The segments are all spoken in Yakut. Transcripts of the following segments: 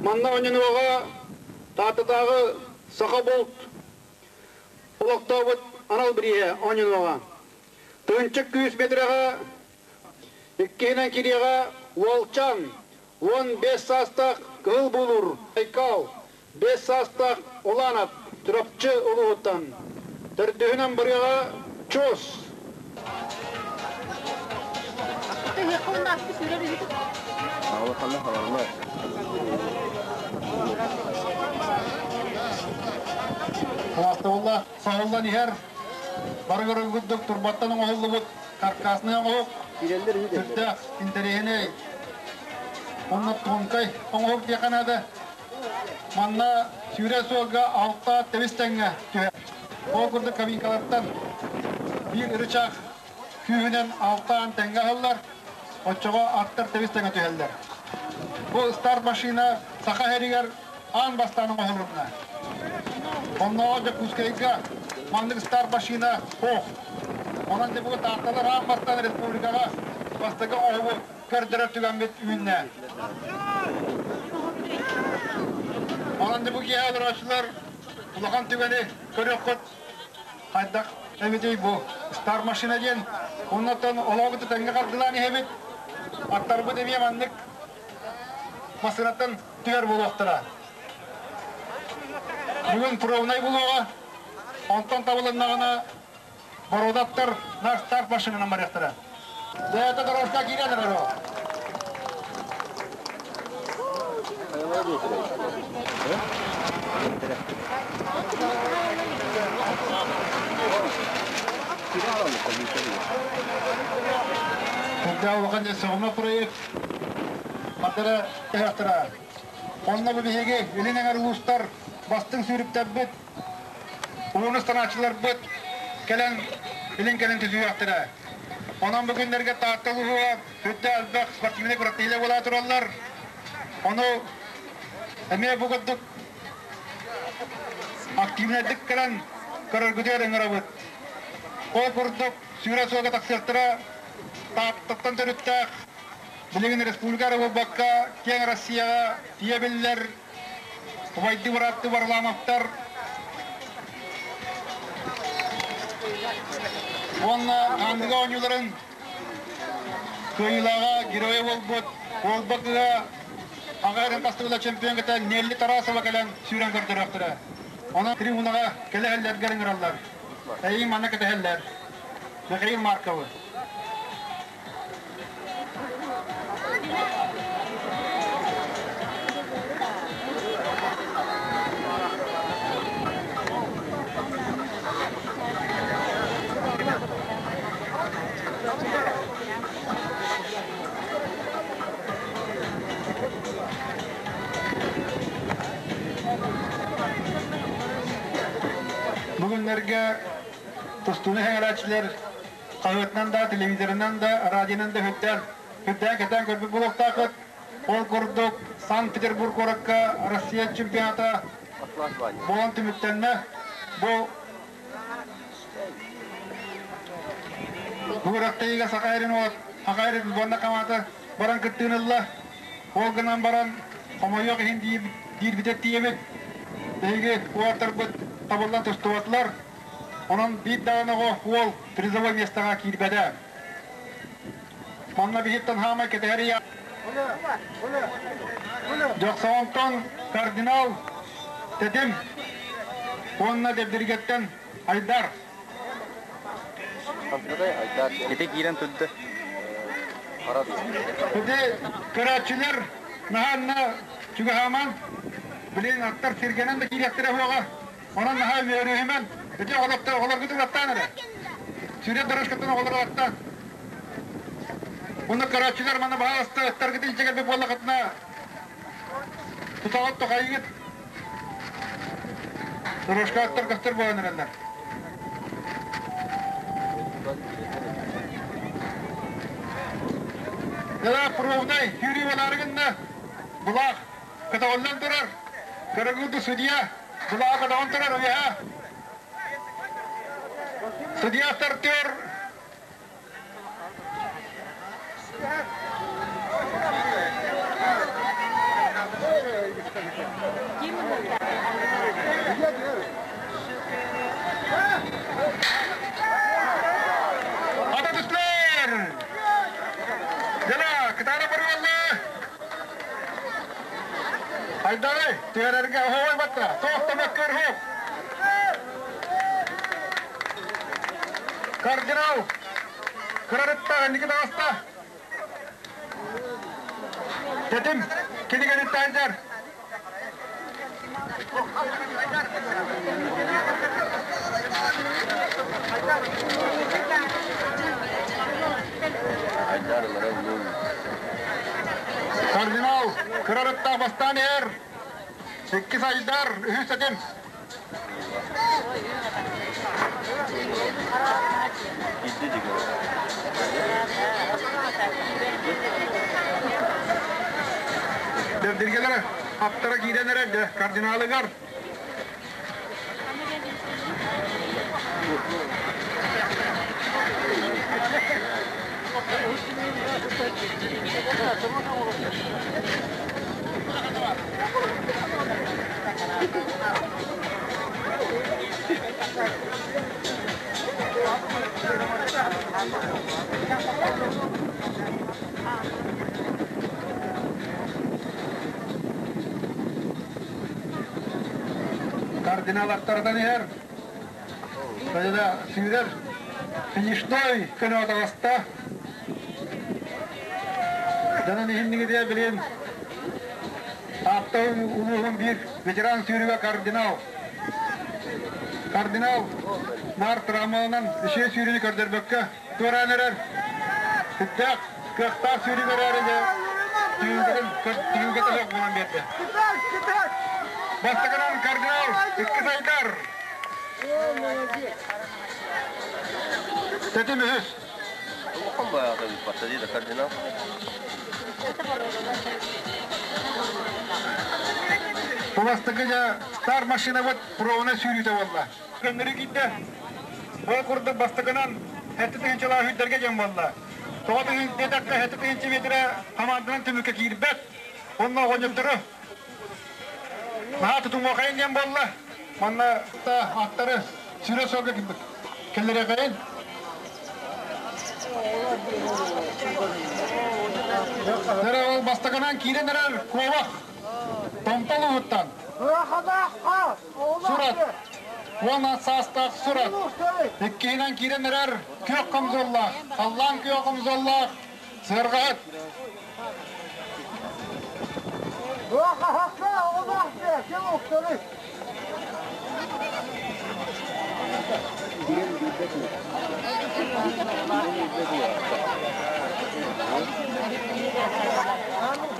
Манна онньонуоҕа Тааттатааҕы Саха булт олохтообут анал бирииһэ онньонуоҕа. Тыынчык күүс бэтирэҕэ иккиһинэн кириэҕэ Уолчан 15 саастаах Кыһыл Буулуур Байкал 5 саастаах Уланов Чурапчы улууһуттан төрдүһүнэн барыаҕа Чус. Хаастабылла саҕыллан иһэр барыгырын курдук турбаттан оҥоһуллубут каркасный оҥоһук сүрдээх интэриэһинэй уонна тонкай оҥоһук диэххэ наада. Манна сүүрэ суолга алта тэбис тэҥҥэ түһэр. Ол курдук кабинкалартан биир ырычаах күүһүнэн алтаан тэҥҥэ аһыллар, оччоҕо аттар тэбис тэҥҥэ түһэллэр. Бу старт машина Саха сиригэр аан бастаан оҥоһулунна. Оннооҕо Дьокуускайга маннык старт машина суох. Онон дьэ бу Таатталар аан бастаан республикаҕа бастакы оҥоһугу көрдөрөр түгэммит үүннэ. Онон дьэ бу киэһэ олорооччулар улахан түгэни көрүөххүт. Хайдах эбитий бу стар машина диэн. Оннуттан олоҕу тэҥҥэ хардылаан иһэбит. Аттарбыт эмиэ маннык массыынаттан түһэр буолуохтара. Бүгүн пробнай булуоҕа. Онтон табылыннаҕына Бородаттар наш старт машинанан барыахтара. Бэйэтэ дорожка киирэн эрэр ол. Когда улахан соҕума проект Мардара тэһэхтара. Онно бу биһиги илин эҥэр улуустар бастыҥ сүүрүктэрбит Улуус танааччыларбыт кэлэн илин-кэлин түсүһүөхтэрэ. Онон бу күннэргэ Таатта улууһугар сүрдээх элбэх спортивнай күрэхтэһиилэр буола тураллар. Ону эмиэ бу курдук активнайдык кэлэн көрөргүтүгэр ыҥырабыт. Ол курдук сүүрэ суолга тахсыахтара Тааттаттан төрүттээх билигин республика эрэ буолбакка киэҥ Россияҕа тиийэ биллэр Убайдыы бырааттыы Варламовтар уонна Хаандыга оонньууларын кыайыылааҕа геройа буолбут Уолбакыга аҕа эрэн бастыгыла чемпион кытта Нелли Тарасова кэлэн сүүрэн көрдөрүөхтэрэ. Онон трибунаҕа кэлэһэллэргэр ыҥыраллар. Эйигин манна кэтэһэллэр. Михаил Марковы. Бүгүннэргэ тустууну сэҥээрээччилэр хаһыатынан да, телевизорынан да, радионан да сүрдээн, сүрдээн кэтээн көрбүт буолуохтааххыт. Ол курдук Санкт-Петербург куоракка Россия чемпионата буолан түмүктэннэ. Бу Күрэхтэһиигэ Саха сирин Саха сирин уонна хамаата баран кыттыыны ылла. Ол гынан баран, хомойуох иһин диирбитэ тиийэбит. Биһиги уолаттарбыт табыллан тустубатылар. Онон биир даҕаны оҕо уол призовой миэстэҕэ киирбэтэ. Манна биһиттэн хаамай кэтэһэр ийэ Дьохсоҕонтон кардинал Тэтим уонна Дэбдиргэттэн Айдар. Ити киирэн турда. Ити көрөөччүлэр наһаанна чугаһааман, билин аттар сиргэнэн да киириэхтэрэ суоҕа. Онон наһаа үөрүүһүмэн, ити оҕолоргутун аттаан эрэ. Сүрүн дорожкаттан оҕолору аттаан. Уонна көрөөччүлэр манна баһаалыста ыттаргытын илдьэ кэлбит буоллахытына, тутаҕыт тохайыгыт. Дорожка аттар көстөр буолан эрэллэр. Дала пробнай сүүрүү буолаары гынна. Булаах көтөҕүллэн турар. Көрөгүлдү судья булааҕы көтөҕөн турар уйаһа. Судья стартер Ата түстүлэр! Дела, кытаана барыалла! Айдары, түһэрэргэ оһоҕой батта, туох да мөккүөр суох. Кардинал кырарыттаах инники таҕыста. Тэтим кинигэниттээн дьэр. Кардинал кырарыттаах бастаан иһэр. Иккис Айдар, үһүс Тэтим. Дэбдиргэлэр аттара киирэн эрэр кардиналыгар. Кардинал аттардан иһэр. Сайда сүүрэр. Финишной көнө таҕыста. Дьонун иһиннигитиэ билин Таатта улууһун биир ветеран сүүрүгэ кардинал. Кардинал наар травмаланан үчүгэй сүүрүүнү көрдөрбөккө туораан эрэр. Сүрдээх кыахтаах сүүрүү эрээри дьэ түһүлгэтэ суох буолан биэрдэ. Бастакынан кардинал иккис Айдар. Тэтим үһүс. Улахан баягы посадили кардинал. Бу бастакы дьэ стар машинабыт пробuna сүүрүүтэ буолла. Көннөрү киирдэ. Ол курдук бастакынан сэттэ тыһыынчалаах үүрдэргэ дьон буолла. Тоҕо тыһыын диэтэххэ сэттэ тыһыынча метрэ хамаанданан түмүккэ киирбэт. Онно оҕонньоттору наһаа тутумуохайын диэн буолла. Манна аттары сүрэ суолга кэллэриэхэйин. Дьэ ол бастакынан киирэн эрэр куобах Томтол уһуттан Сурат 10 саастаах Сурат иккиһинэн киирэн эрэр күөх комзоллаах халлаан күөх комзоллаах Сыарҕаһыт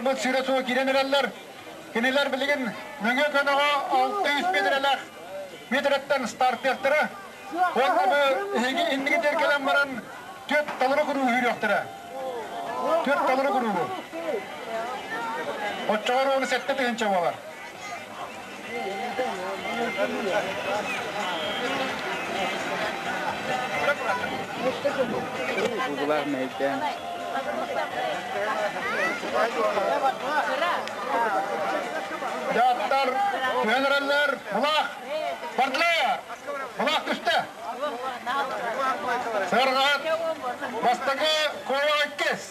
Бу сирэ суох киирэн эрэллэр. Кинилэр билигин нөҥүө көнөҕө 600 метрэлээх метрэттэн стартыахтара. Уонна бу эһиги иннигитигэр кэлэн баран түөрт толору курууһу үүрүөхтэрэ. Түөрт толору курууһу. Оччоҕор уону 7 тыһыынча буолар. Угулаах мэйдээн. Дьааттар түһэн эрэллэр. Булах! Бардылар! Булах түстэ! Сыарҕаһыт бастакы куола иккис.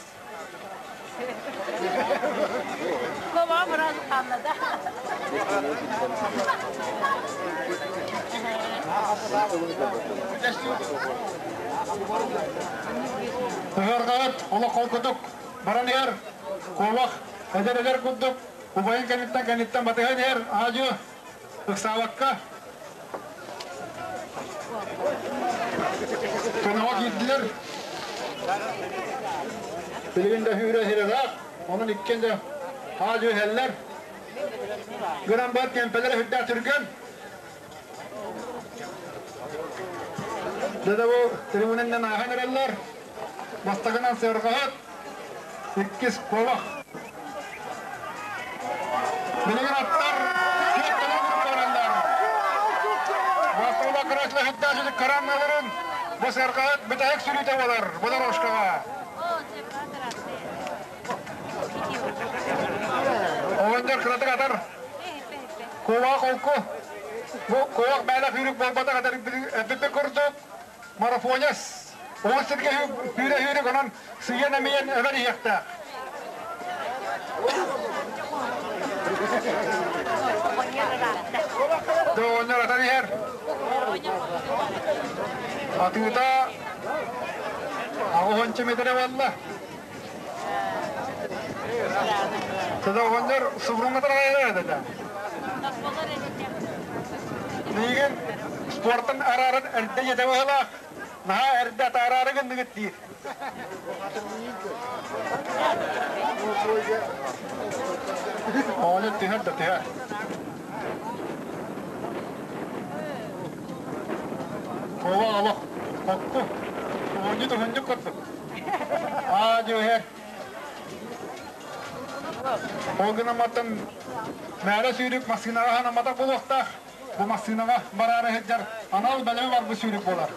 Сыарҕаһыт олох холкутук баран иһэр. Куобах эдэр-эдэр курдук убайын кэнниттэн батыһан иһэр. Аадьы ыксаабакка Көмөҕө киирдилэр. Билигин да сүүрэ сирэлээх, онон иккиэн да аа-дьуо иһэллэр. Гынан бар тиэмпэлэрэ сүрдээх түргэн. Дьэ да бу трибунаннан ааһан эрэллэр. Бастакынан сыарҕаһыт, иккис куобах. Билигин аттар түөрт бараллар. Бастакы кыраслаһыттааччы карамналарын бу сыарҕаһыт бүтэһик сүрүүтэ буолар бу дорожкаҕа. Оҕонньор кыратык атар. Куобах холку. Бу куобах бээлэх үүрүк буолбатах эппиппит курдук марафонец. Ол сиргэ сүүрэ-сүүрүк онон сыйан эмийэн өлөр иһиэхтээх. Оҕонньор атан иһэр. Атыыта 80 метрэ буолла. Тада оҕонньор субуруҥҥа тарҕайар этэ. Миигин спортан арааран эрдэ дьэтэ быһылаах. Наһаа эрдэ атаараары гынныгыт диир. Оҕонньор түһэр да түһэр. Куоба олох хокку. Оҕонньут уһунньук курдук. Аа дьүһэр. Ол гынан маттан мээрэ сүүрүк массыынаҕа ханамматах буолуохтаах. Бу массыынаҕа бараары сылдьар анал бэлэми барбыт сүүрүк буолар.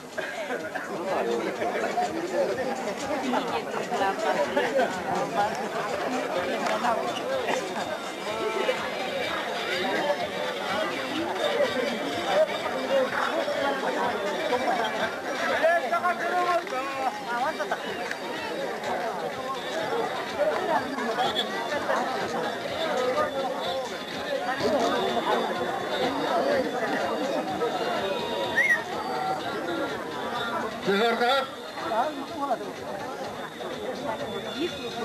Дьыһыардаһар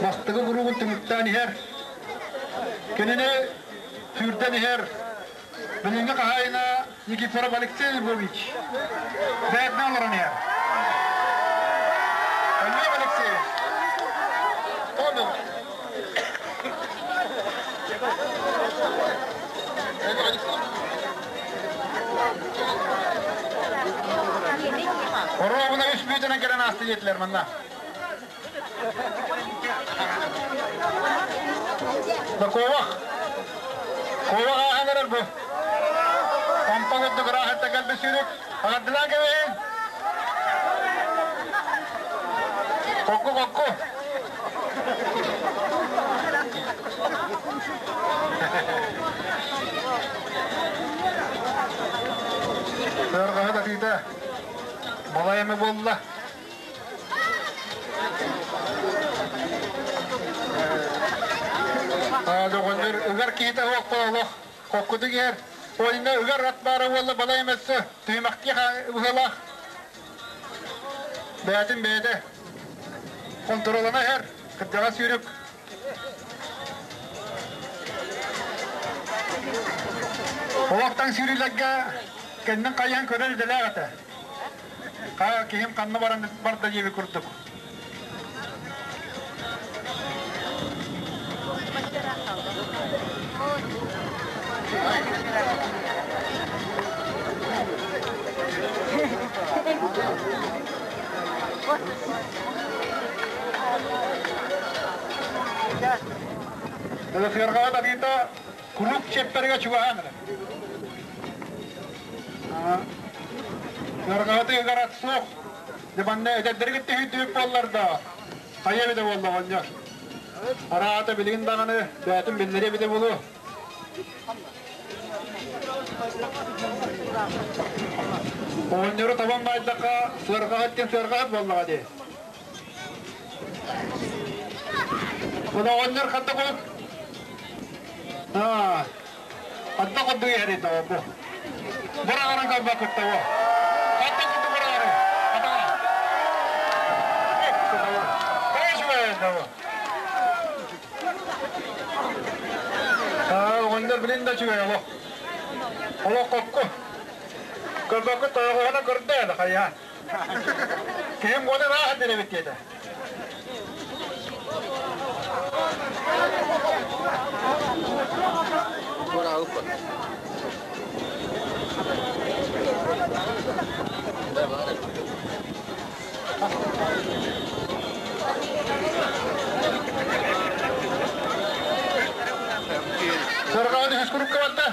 бастакы куругун түмүктээн иһэр. Кинини сүүрдэн иһэр билиҥҥи хаһаайына Никифоров Алексей Львович бэйэтинэн олорон иһэр. Лев Алексеевич. Оруобуна үс мүнүүтэнэн кэлэн ааста диэтилэр манна. Да куобах. Куобах ааһан эрэр бу. Помпа курдук ыраахытта кэлбит сүүрүк. Аҕардылаан кэбиһин. Хокку, хокку. Сыарҕаһыт атыыта балай эмэ буолла. Доҕонньор ыгар киһитэ суох олох хоккутук иһэр. Ойна ыгар ат баара буолла балай эмэссө түһүмэхтии быһыылаах. Бэйэтин бэйэтэ хонтуруолана иһэр кырдьаҕас сүүрүк. Олохтон сүүрүүлэргэ кэннин хайыһан көрөр идэлээх этэ. Киһим ханна баран барда диэби курдук. Сыарҕаҕа атыыта куруук чиэппэргэ чугаһаан эрэр. Сыарҕаһытыгар ат суох. Дьэ манна эдэрдэргит тэһийдибит буоллар да, хайа эбитэ буолла оҕонньор. Араата билигин даҕаны бээтин биллэриэ эбитэ буолуо. Оҕонньору табан баайдахха сыарҕаһыт диэн сыарҕаһыт буоллаҕа дии. Оҕонньор ханна курдук ханна курдук иһэрий тоҕо бу? Быраҕарын көрбөккүт тоҕо? Ханна курдук быраҕары? Хатаҕа. Тоҕо үчүгэй тоҕо? Оҕонньор билин да үчүгэй олох. Олох хокку. Көрбөккүт тоҕоҕоһуна көрдө хайа. Киһим уота ааһан эбит диэтэ. Сарҕаҕа үһүс курукка барда.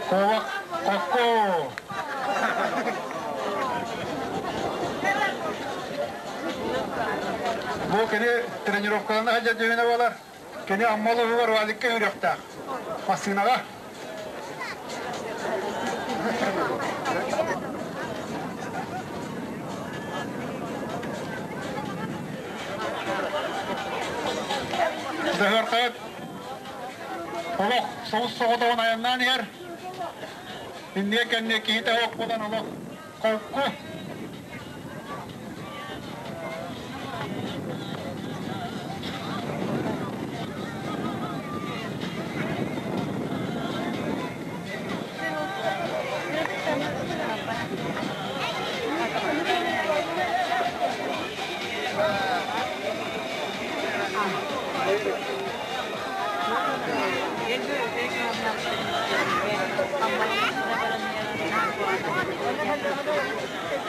Ковак Кокко. Бу кини тренировкалана сылдьар дьүһүнэ буолар. Кини Амма улууһугар Валикка үөрүөхтээх. Массыынаҕа. Дыһыархайыт олох соҕус соҕотоҕун айаннаан иһэр. Инниэ кэнниэ киһитэ суох буолан олох холку.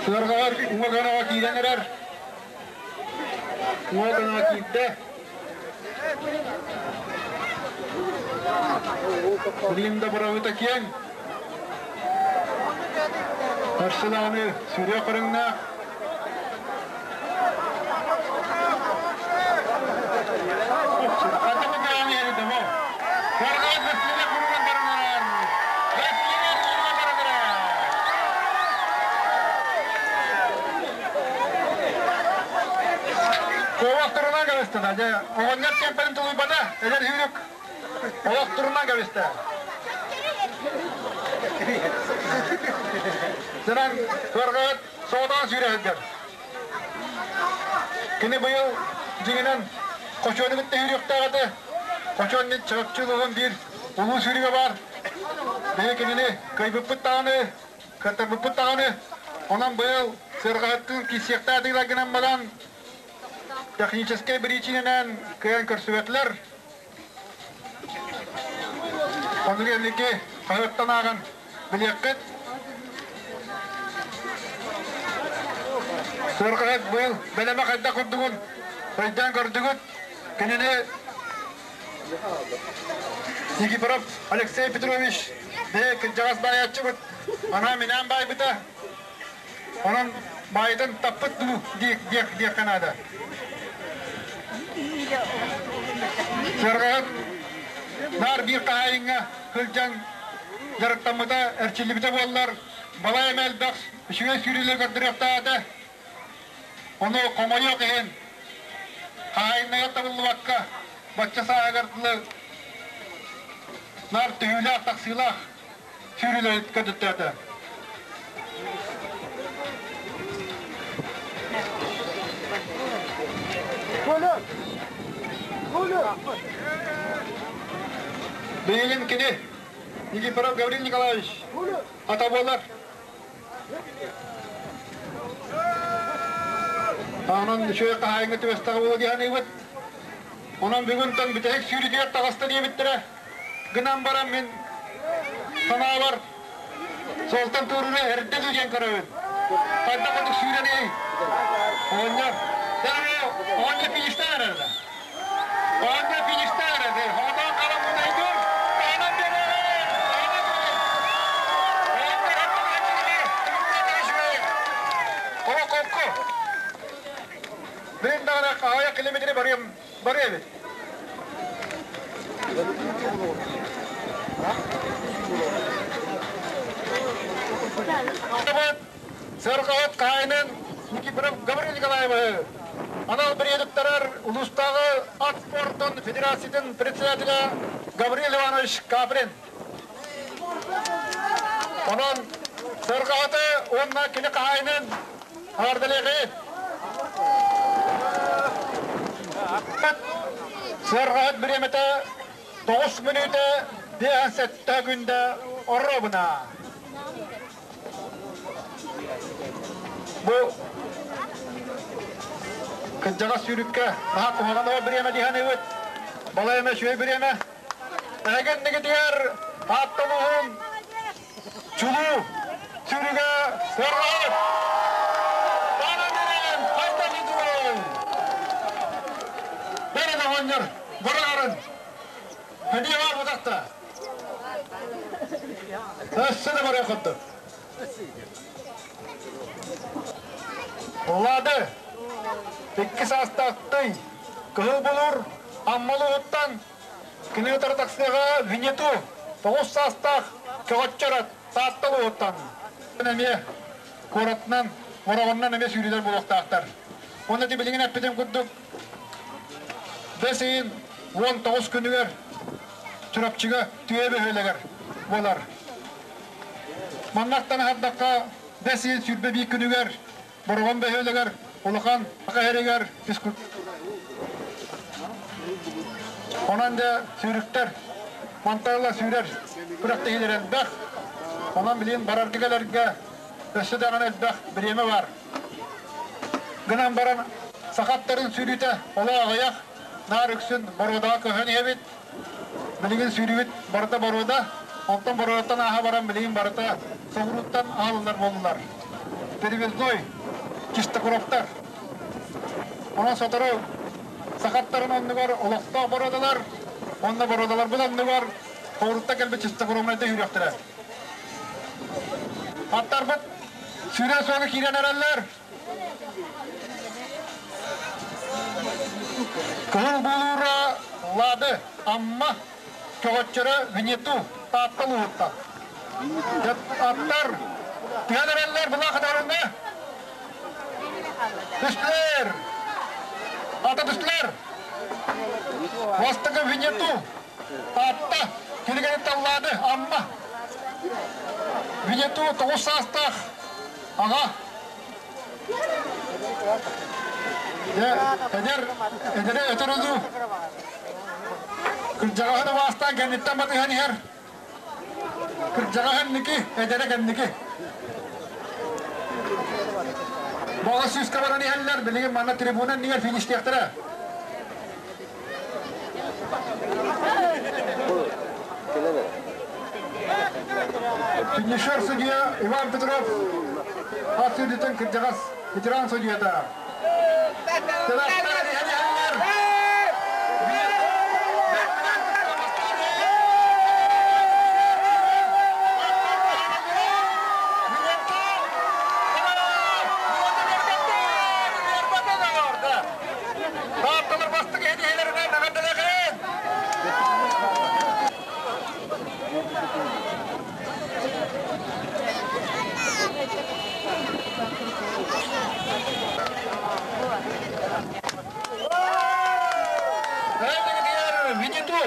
Сыарҕаҕар уҥа гынаҕа киирэн эрэр. Уҥа гынаҕа киирдэ. Билигин да бырабыта киэҥ. Өссө даҕаны сүрүө көрүҥнээх. Олох турунан кэбистэ, дьэ, оҕонньор кэмпэрин тулуйбата, эдэр сүүрүк олох турунан кэбистэ. Сынан кыргыт Соҕотоҕун сүүрэ сылдьар. Кини быйыл дьиҥинэн Хочуону кытта сүүрүөхтээх этэ. Хочуон Чурапчы улууһун биир улуу сүүрүгэ баар. Биһиги кинини кыайбыппыт даҕаны, кыаттарбыппыт даҕаны. Онон быйыл сыарҕаһыттыын киирсиэхтээх этилэр гынан баран, техническэй биричиинэнэн кыайан көрсүбэтилэр. Ону кэнники хаһыаттан ааҕан билиэххит. Сыарҕаһыт быйыл бэлэмэ хайдах курдугун өйдөөн көрдүгүт. Кинини Никифоров Алексей Петрович бэйэ кырдьаҕас баайааччыбыт анаан-минээн баайбыта. Онон баайытын таппыт дуу диэххэ наада. Сыарҕаһыт наар биир хаһаайыҥҥа сылдьан дьарыктаммыта, эрчиллибитэ буоллар, балай эмэ элбэх үчүгэй сүүрүүлэри көрдөрүөхтээх этэ. Ону хомойуох иһин, хаһаайыннара табыллыбакка, бачча сааһыгар дылы наар түһүүлээх-тахсыылаах сүүрүүлэри көрдөттөөтө. Билигин кини Никифоров Гаврил Николаевич ата буолар. Онон үчүгэй хаһаайыҥҥа түбэстэҕэ буолуо дии саныыбыт. Онон бүгүнтэн бүтэһик сүүрүүтүгэр таҕыста диэбиттэрэ. Гынан баран мин санаабар. Суолтан туорура эрдэ диэн көрөбүн. Хайдах курдук сүүрэний? Оҕонньор. Оҕонньор фиништаан эрэ. Оҕонньор фиништаан эрэ. Хотон харан мутайдур. Таанан береҕин. Таанан Оҕо холку. Билин даҕаны аҕыйах километры барыам барыа эбит. Сыарҕаһыт хаһаайынын Никифоров Гаврил Николаевиһы анал бириэдиктэрэр улуустааҕы ат спордун федерациятын председателэ Гаврил Иванович Каприн. Онон сыарҕаһыты уонна кини хаһаайынын Ардалиҕи Сыарҕаһыт бириэмэтэ 9 мүнүүтэ 57 күндэ оруобуна. Бу кырдьаҕас сүүрүккэ наһаа куһаҕан бириэмэ диһэн ыбыт. Балай эмэ үчүгэй бириэмэ. Эһэгэннигитигэр аатталуһун Чулуу сүрүгэ сырҕаат! Баран хайдах идуой? Бэрин оҕонньор быраарын Хадия бар бутахта. Өссө да барыах курдук. Улады икки саастаахтый кыһыл булур Аммалыһыттан Кини утары тахсыаҕа Винету 9 саастаах көҕөччөр Таатта улууһуттан эмиэ куоратынан, Мороҕонунан эмиэ сүүрүүлэр буолуохтаахтар. Уонна ити билигин эппитим курдук, бэс ыйын 19 күнүгэр Чурапчыга Түө бөһүөлэгэр буолар. Маннахтан аһардахха, бэс ыйын 21 күнүгэр Бороҕон бөһүөлэгэр улахан саха физкультура Онон дьэ сүүрүктэр мантан сүүрэр күрэхтэһиилэр элбэх. Онон билигин барарга кэлэргэ өссө даҕаны элбэх бириэмэ бар. Гынан баран сахаттарын сүүрүүтэ олох аҕыйах, наар үксүн боруодаҕа көһөн иһэбит. Билигин сүүрүүбүт барыта боруода, онтон боруодаттан ааһа баран билигин барыта соҕурууттан аҕалылар буоллулар. Перевезной чистокровтар. Онон сотору сахаттарын оннугар олохтоох боруодалар, онно боруодаларбыт оннугар соҕурууттан кэлбит чистокровнайда үүрүөхтэрэ. Аттарбыт сүүрэн суолу киирэн эрэллэр. Кыһыл булуура Лады, Амма, көҕөччөрө Винету, Таатта улууһуттан. Аттар түһэн эрэллэр былаах хатарынна. Түстүлэр! Ата түстүлэр! Бастакы Винету, Таатта, кинигэни Лады, Амма. Винету 9 саастаах аҕа. Дьэ, эдэр, эдэри өтөр ылуу. Кырдьаҕаһын убаастаан кэнниттэн батыһан иһэр. Кырдьаҕаһын ники, эдэрэ кэнники. Баҕа сүүскэ баран иһэллэр, билигин манна трибуна иннигэр фиништиэхтэрэ. Финишер судья Иван Петров, ат сүүрдүтүн кырдьаҕас ветеран судьуйата. Тылаттар иһэн иһэллэр. Таатталар бастык иһэлэринэн эҕэрдэлэхин! Винету!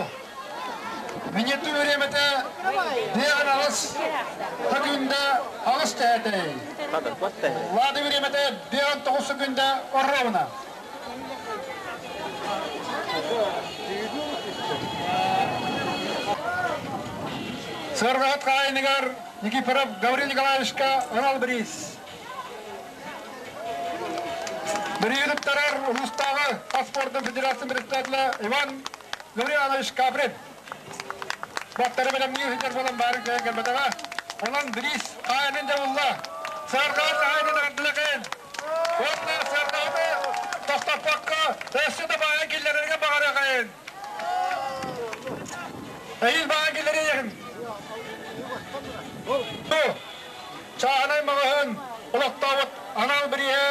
Винету бириэмэтэ 58 секунда 8 тэһэтэй. Лада бириэмэтэ 59 секунда ровно. Сыарҕаһыт хаһаайыныгар Никифоров Гаврил Николаевичка анал бириис. Бирииһи туттарар улуустааҕы ат спордун федерация председателэ Иван Гаврилович Каприн. Баттары бэлэмниир сылдьар буолан баарын кыайан кэлбэтэҕэ. Онон бириис Хаайынын дьабылла. Сыарҕаҕыт хаһаайынын ардылакын. Уонна сыарҕаҕыты тохтоппокко өссө да баайан киллэрэргэ баҕарыахайын. Эйил баайан киллэриэхин. Бу чааһынай маҕаһыын олохтообут анал бирииһэ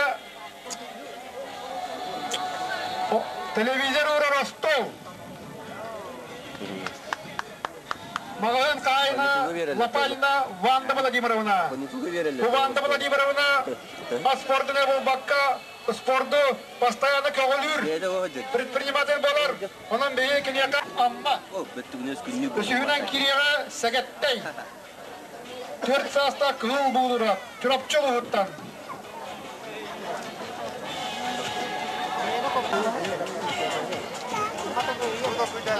телевизор уурар остуол. Маҕаһыын хаһаайына Лопалина Ванда Владимировна. Бу Ванда Владимировна спордуна буолбакка спорду постоянно көҕүлүүр предприниматель буолар. Онон биһиги киниэхэ Амма үсүһүнэн кириэҕэ Сэгэттэй 4 саастаах кыһыл буулура Чурапчы улууһуттан.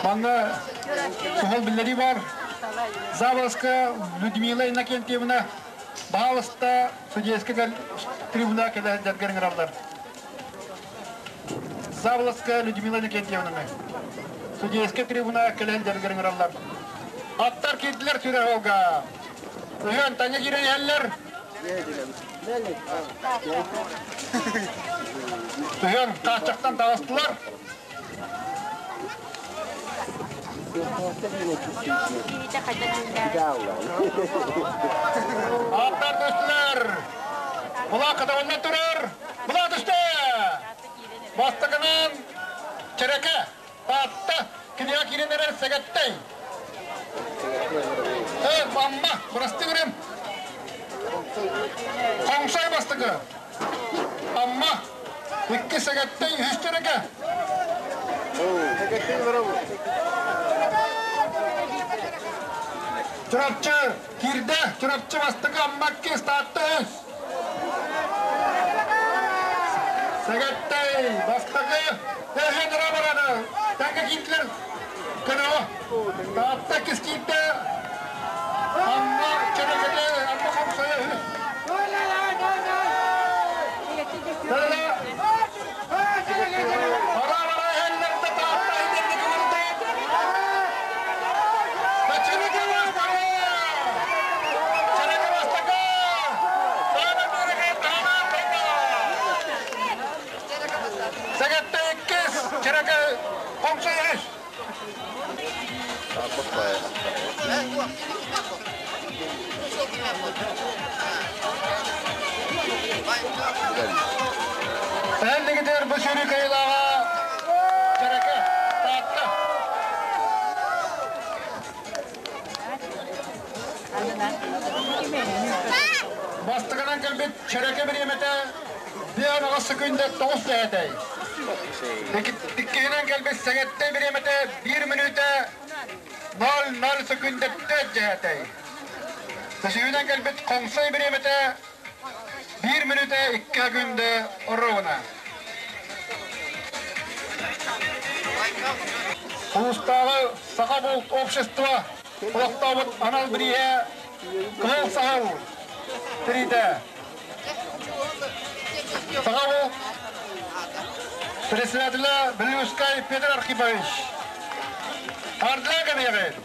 Манна суһал биллэрии бар. Заволоска Людмила Иннокентьевна баһаалыста судейскай трибуна кэлэ сылдьаргар ыҥыраллар. Заволоска Людмила Иннокентьевнаны судейскай трибуна кэлэ сылдьаргар ыҥыраллар. Аттар киирдилэр сүрэх Ыһыан таҥа киирэн иһэллэр. Ыһыан хааччахтан таҕыстылар. Аттар түстүлэр. Булаа катабылла турар. Булаа түстэ! Бастакынан Чэрэкэ, Таатта, кинигэ киирэн эрэр Сэгэттэй. Э, Амма, бырастыы гырым. Хоҥсой бастакы. Амма, икки Сэгэттэй, үһүс Чэрэкэ. Чурапчы киирдэ, Чурапчы бастакы, Амма иккис, Таатта үһүс. Сэгэттэй бастакы, Эһэн бараны, тэҥҥэ киирдилэр. Көнөҕө. Таатта иккис киирдэ. Амма Чэрэкэтэ, Амма Хомсойо үһүс. Ара-бара иһэллэр да Таатта иһинники курдук. Чэрэкэ бастакы! Чэрэкэ бастакы! Таана Чэрэкэ таана Сэгэтте иккис, Чэрэкэ Хомсой үһүс. Эн бу сүүрүү кыайыылааҕа Чэрэкэ, Таатта. Бастакынан кэлбит Чэрэкэ бириэмэтэ 1 секунда 9 сэһэтэй. Иккиһинэн кэлбит Сэгэттэ бириэмэтэ 1 мүнүүтэ 0-0 секунда 4 дьэһэтэй. Үсүһүнэн кэлбит Хоҥсой бириэмэтэ 1 мүнүүтэ 2 күндэ оруобуна. Улуустааҕы Саха булт общество олохтообут анал бирииһэ Кыһыл саһыл тириитэ. Саха булт председателя Белюскай Петр Архипович. Ардылаан кэмиэҕин.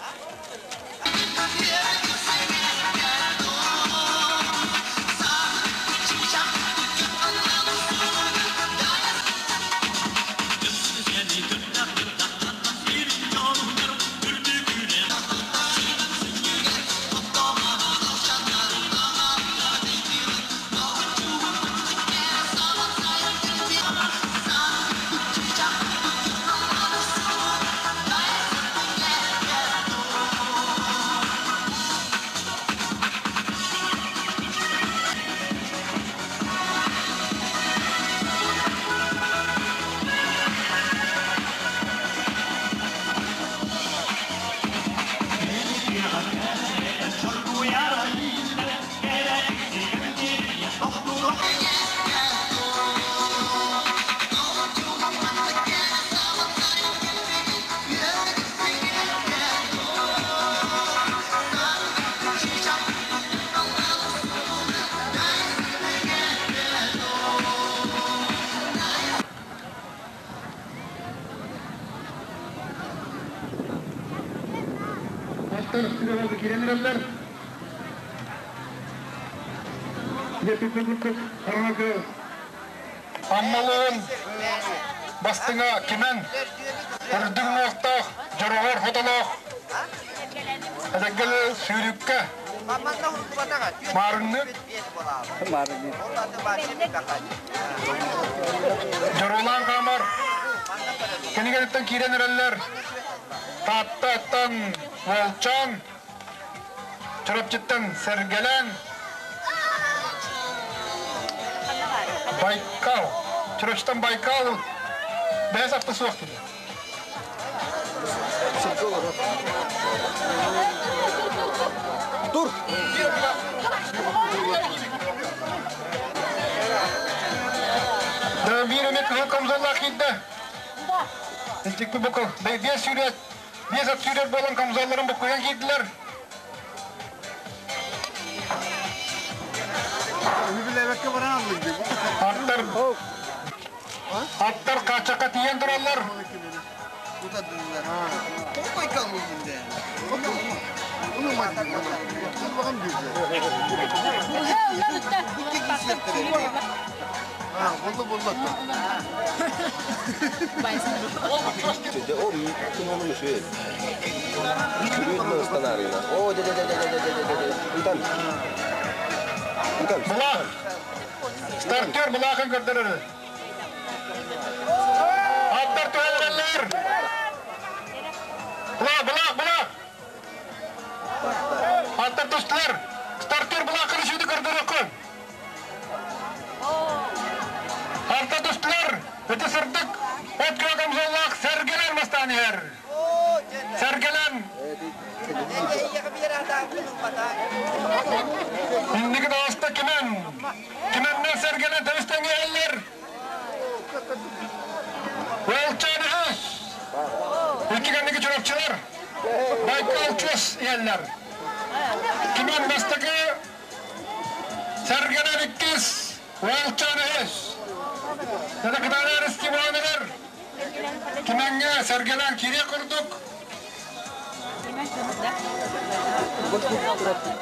Бастар сүрөҕө киирэн эрэллэр. Аммалыын бастыҥа кимэн, үрдүк уҥуохтаах, дьоругар хотолоох, эдэггэл сүүрүккэ маарыннык дьоруолаан хаамар кинигэтиттэн киирэн эрэллэр Тааттаттан Уолчаан, Чурапчыттан Сэргэлээн, Байкал, Чурапчыттан Байкал бэйэ сапта суох дии. Тур! Да биир эмэ кыһыл камзоллаах киирдэ. Илдьикпи буку биэс сүүрэр, биэс ат сүүрэр буолан камзолларын буккуйан киирдилэр. Аттар аттар хааччахха тиийэн тураллар. Булах! Стартер булахын көрдөрөр. Аттар түһэллэр! Булах, булах, булах! Аттар түстүлэр! Стартер булахын үшүді көрдөрөккүн! Арта түстүлэр! Ити сырдык от күөх камзоллаах сэргэлэр бастаан иһэр! Сэргэлэн! Инники даҕаста кимэн? Кимэннэр сэргэлэн тэбистэн иһэллэр! Уолчаан үһүс! Икки кэнники чурапчылар Байкал чуос иһэллэр. Кимэн бастакы, сэргэлэн иккис, Уолчаан үһүс. Кытаанар Степановар Кимэҥҥэ сэргэлээн киириэх курдук.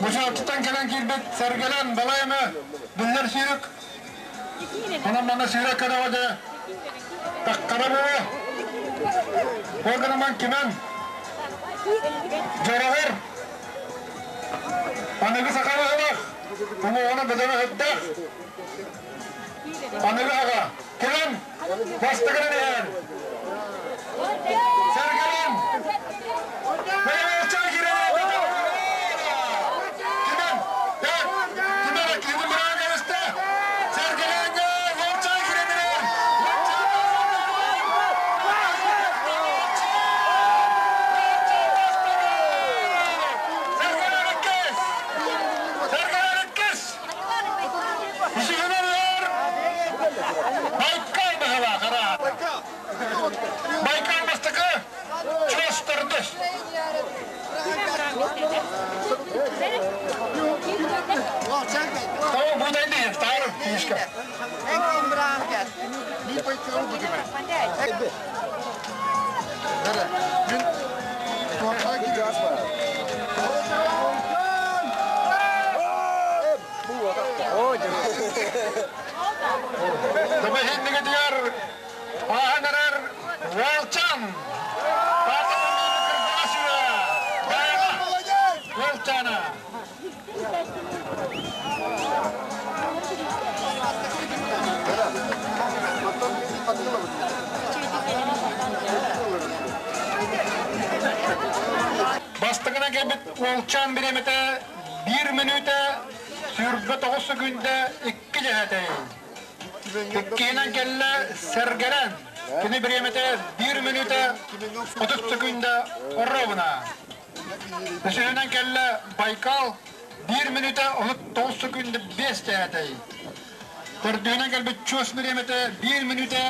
Бу Чурапчыттан кэлэн киирбит сэргэлээн балай эмэ биллэр сүүрүк. Онон манна сүүрэ көрөҕө дьэ таххара буолуо. Ол гынан кимэн дьороҕор аныгы саха быһылаах уҥуоҕунан бөдөҥө сытта. Аныгы аҕа кэлэн бастакынан иһэр. Сэргэлэн! Бэйэбэччэ киирэн Кимэн? Кимэн киһини быраан кэбистэ! Сэргэлээҥҥэ Волчай киирэн иһэр! Сэргэлээн иккис! Сэргэлээн иккис! Үсүһүнэн Байкал быһылаах араат. Байкал бастакы, чуос төрдүс. Tamam buradayım değil, Tarık Tişka. Табаһиннигитигэр ааһан эрэр Уолчан Уолчана. Бастакынан кэлбит Уолчан бириэмэтэ биир мүнүүтэ 29 секүндэ икки дьэһэтэй. Иккиһинэн кэллэ Сэргэлэн. Кини бириэмэтэ биир мүнүүтэ 30 секүндэ ровно. Үсүһүнэн кэллэ Байкал биир мүнүүтэ 39 секүндэ биэс дьэһэтэй. Төрдүһүнэн кэлбит чуос бириэмэтэ биир мүнүүтэ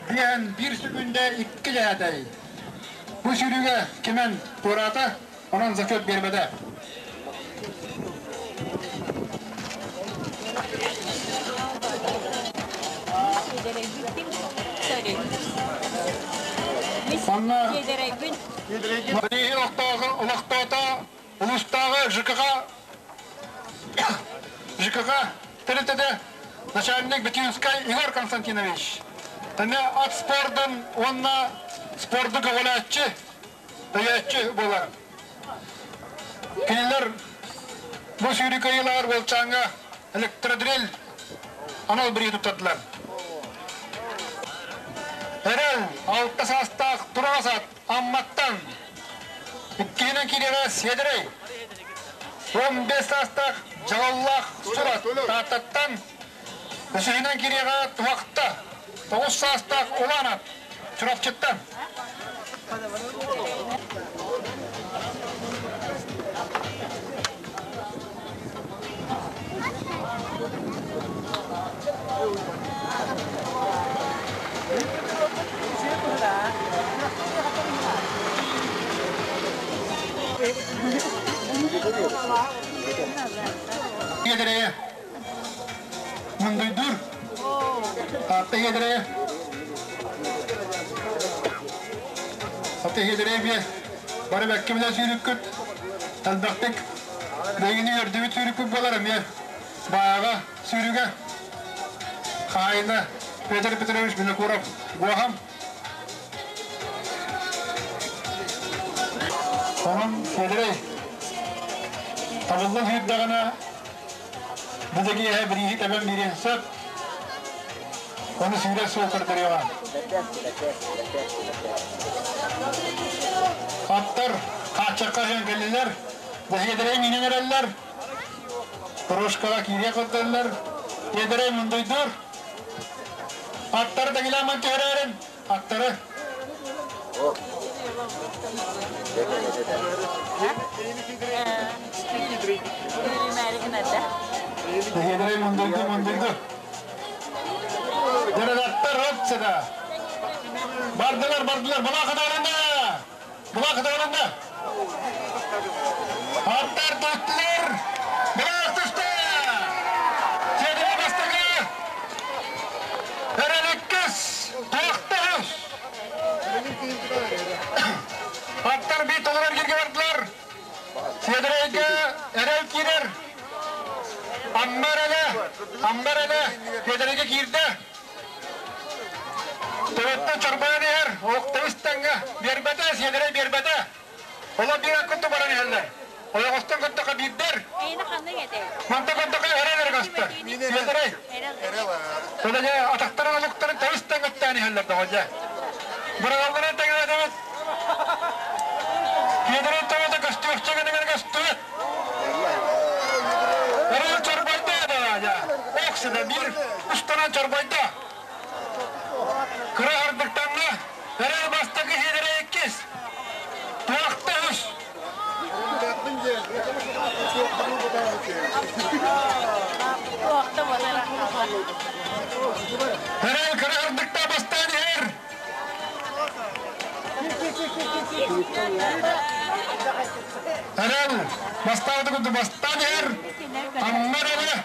биэһэн биир секүндэ икки дьэһэтэй. Бу сүүрүүгэ кимэн туораата, онон зачет биэрбэтэ. Онно Билигин олохтоото улуустааҕы ЖКХ ЖКХ тэрилтэтэ начальник Бетюнскай Егор Константинович. Эмиэ ат спордун уонна спорду көҕүлээччи, өйөөччү буолар. Кинилэр бу сүүрүү кыайыылааҕар Волчаҥҥа электродрель анал бирииһи туттардылар. Эрэл 6 саастаах тураҕас ат Амматтан иккиһинэн киириэҕэ Сиэдэрэй 15 саастаах Дьалаллаах Сурат Тааттаттан үсүһүнэн киириэҕэ Туһахта 9 саастаах Улаан ат Чурапчыттан. Иэдэрээ Мындыйдуур Таатта иэдэрээ Аты иэдэрээ биэ бары бэккэ билэ сүүрүккүт элбэхтик Бэйигини үөрдүбүт сүүрүкпүт буолар эмиэ бааҕа сүүрүгэ хаайына Петр Петрович Винокуров Гуахам Онон Федорей табыллан сүүрдэҕинэ бу да киэһэ бирииһи тэбэн биэриэн сөп. Ону сүүрэр суол көрдөрүөҕэ. Аттар хааччахха иһэн кэллилэр. Бэһиэдэрэй миинэн эрэллэр. Дорожкаҕа киириэх көрдөллөр. Тиэдэрэй мундуйдуур. Аттары дагилааман түһэрээрин. Аттары. Бэһиэдэрэй мундуйду, мундуйду. Дэрэлаттар опцияда. Бардылар, бардылар. Була кытарында. Була кытарында. Аттар туттулар. Була түстэ. Сиэдэрэ бастакы. Эрэл иккис. Туохтаһыс. Аттар бии толорор киргэ бардылар. Сиэдэрэйгэ эрэл киирэр. Амма эрэлэ, Амма эрэлэ Сиэдэрэйгэ киирдэ. Төбөттөн чорбойон иһэр, Октавис тэҥҥэ биэрбэтэ, Сиэдэрэй биэрбэтэ. Олор биир кытта баран иһэллэр. Ойоҕостон кыттаха биирдэр. Манта кыттаха эрэл эрэ көстөр. Сиэдэрэй. Төлөдө атахтарын олуктарын тэбис тэҥ өттөөн иһэллэр доҕо дьэ. Быраҕалларын тэҥнэтэбит. Сиэдэрэй төбөтө көстүөхчэ гыныгар көстүбэт. Эрэл чорбойдо да Оксида биир устанан чорбойдо. Кыра ардыктанна. Эрэл бастакы сиэдэрэй иккис. Туохта үс. Эрэл кыра ардыкта бастаан иһэр. Эрэл бастаабыты курдук бастаан иһэр. Амма эрэлэ.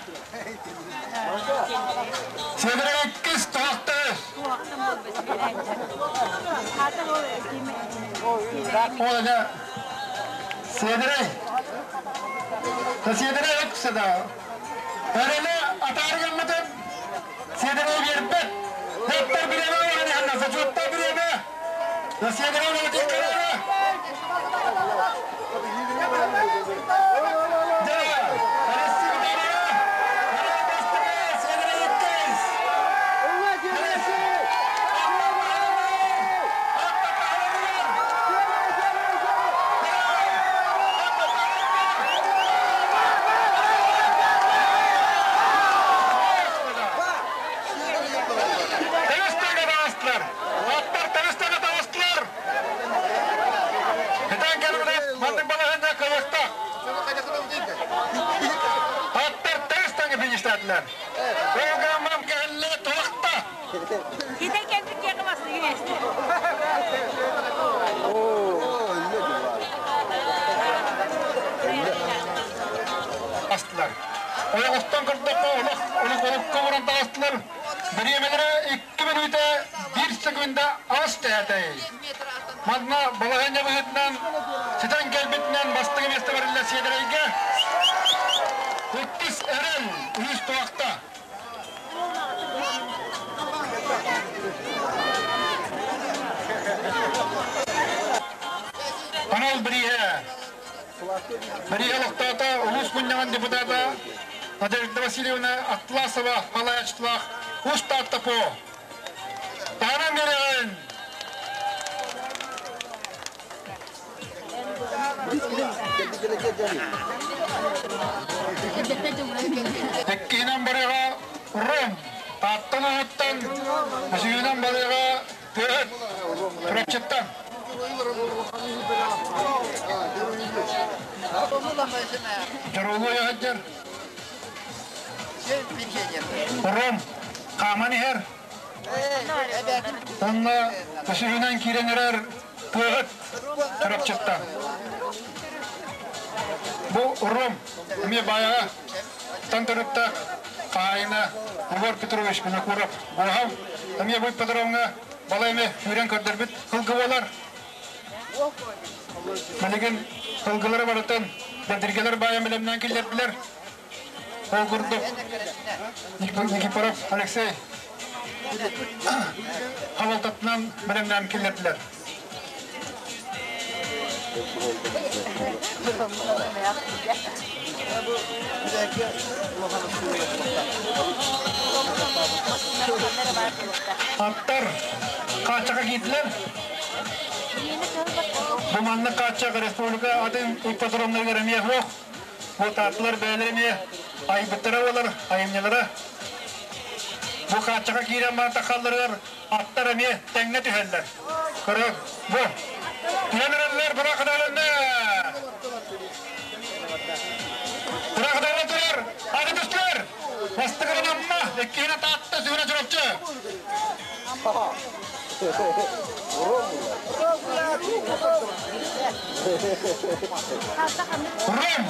Сиэдэрэ иккис туһахта үс. Ол эгэ Сиэдэрэй. Сиэдэрэй өксөдө. Эрэлэ атаары гыммытын Сиэдэрэй биэрбэт. Доттор бириэмэ уоран иһэллэр. Сочуоттар бириэмэ. Сиэдэрэй улаатык карара. Дьэ, Россия Сиэдэрэй иккис. Тырыстыга таҕыстылар. Аттар тырыстыга таҕыстылар. Хитан кэлбит маннык балаһыанньа кыайыахтаах. Аттар тырыстыга фиништаатылар. Программам кэллэ туохта. Хитэн кэлбит диэки бастыгы биэстэ. Астылар. Ойоҕостон көрдөххө олох олох олохко баран таҕыстылар. Бириэмэлэрэ 2 мүнүүтэ 1 секунда ас тэһэтэй. Манна балаһыанньа быһыытынан ситэн кэлбитинэн бастакы миэстэ бэриллэр Сиэдэрэйгэ. Иккис Эрэл, үһүс Туохта. Анал бирииһэ. Бирииһэ олохтоото улуус мунньаҕын депутата Надежда Васильевна Атласова салайааччылаах Уус Таатта ПО. Таһынан биэрэҕин! Иккиһинэн барыаҕа Ром, Тааттан уһуттан, үсүһүнэн барыаҕа Тыаһыт, Чурапчыттан. Дьоруолуой сылдьар. Ром хааман иһэр. Онно үсүһүнэн киирэн эрэр Тыаһыт Чурапчыттан. Бу Ром эмиэ баайаҕа тан төрүттээх хаһаайына Егор Петрович Винокуров Буоһав эмиэ бу ипподромҥа балай эмэ сүүрэн көрдөрбүт сылгы буолар. Билигин сылгылары барытын бэдиргэлэр баайан бэлэмнээн киллэрдилэр. Ол курдук Никифоров Алексей халалтатынан бэлэмнээн киллэрдилэр. Аттар хааччаха киирдилэр. Бу маннык хааччах республика атын ипподромнарыгар эмиэ суох. Бу таатталар бэйэлэрэ эмиэ айбыттара буолар, айымньылара. Бу хааччаха киирэн баран тахалларыгар аттар эмиэ тэҥҥэ түһэллэр. Көрө, бу түһэн эрэллэр, бырахыдаланна! Бырахыдалла турар, аны түстүлэр! Бастакынан Амма, иккиһинэн Таатта, үсүһүнэн Чурапчы. Ром!